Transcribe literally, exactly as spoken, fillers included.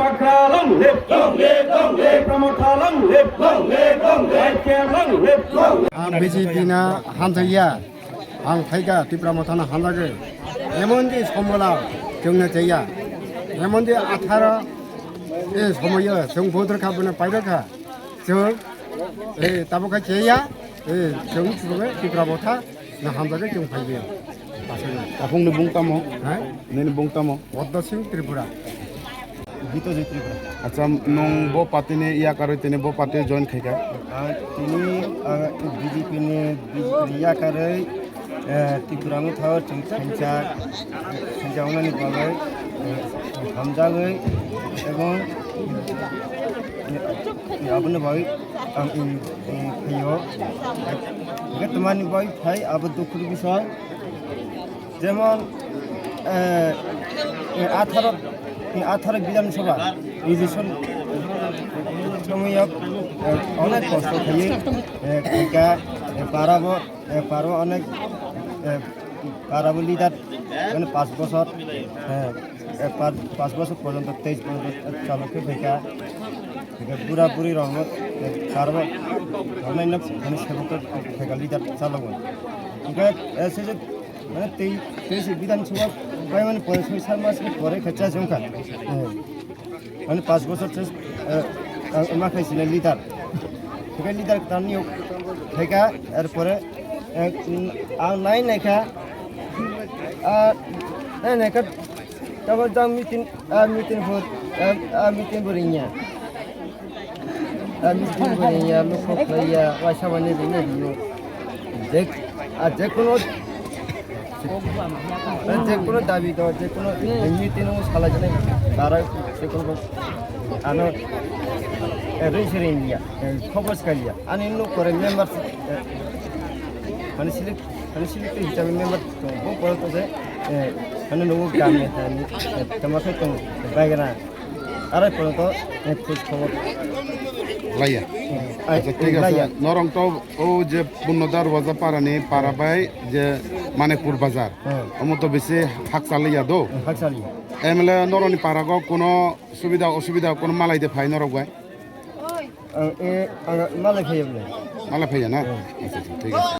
Long live, long live, long live, Tipra Motha long live, long live, long live, long live. Ang B J P na hamjaya. Ang phaikha Tipra Motha na hamjagwi. Emon di sombola chwngno chaya. Emon di atharo e somoyo chwng bodor kha bono paidor kha. Chwng e tabo kha chaya. E chwng chwng Tipra Motha na hamjagwi chwng phaikha. Tapung ni bung tamo? Ha? Nini bung tamo? Poddo Singh Tripura. Gito Jai Tripura. Acha, nung bo party ni yakarwi tini bo party join khaikha? Ang tini, ang B J P ni, B J P ni yakarwi, eh, Tripura Motha chwng khainsa, khainsa wngnani bagwi, eh, hamjagwi, ebong, eh, aboni bagwi ang, eh, eh, phaio. Hwnkhe tamani bagwi phai abo dukhu ni bisoi. Jemon, eh, eh, atharo, eh, atharo Bidhan Sabha, election somoyo, eh, onek kosto khaiwi, eh, khaikha, eh, parabo, eh, parabo onek, eh, parabo leader, mane, panch bochor, eh, eh, par-, panch bochor porjonto, teis porjonto chalo khe khaikha. Hwnkhe bura buri rokno, eh, parabo, rokno ino, mane, sebok khaikha leader chalogo. Hwnkhe, eh, se je Mane tei, tei se Bidhan Sabha bai mani pore soi sat mas ni pore khe cha jong kha. Eh. Mane panch bochor se, eh, ang ma khai sile leader. Khe leader tan ni khai kha, er pore, eh, ang nai nai kha. Ah, nai nai kha. Tabo jang meeting, ah, meeting bo, ah, ah, meeting bo ringya. Ah, meeting bo ringya, lukho khlaiya, waisa mani ringya ringo. Je, ah, je kono, ah, je kono dabi do, je kono meeting o salai jani, dara je kono ano, eh, ring se ringya, eh, khobor se kaiya. Ani nuk kore member, eh, mani silik, mani silik tu hisabe member tong, bo pore to se, eh, mani nugo gami, eh, tama khe tong, baigana. Arai pore to, eh, khoj khobor. Laiya. Ai, acha, thik ase. Laiya. Norong to o je Punno Darwaja para ni para bai je Manikpur Bazar. Hmm. Omo to bisi hakchaliya do. Hmm, hakchaliya. M L A noroni para go kono subida osubida kono malai de phai norok bai? Ang, eh, ang malai phaiya bole. Malai phaiya na? Hmm. Acha, acha, thik ase.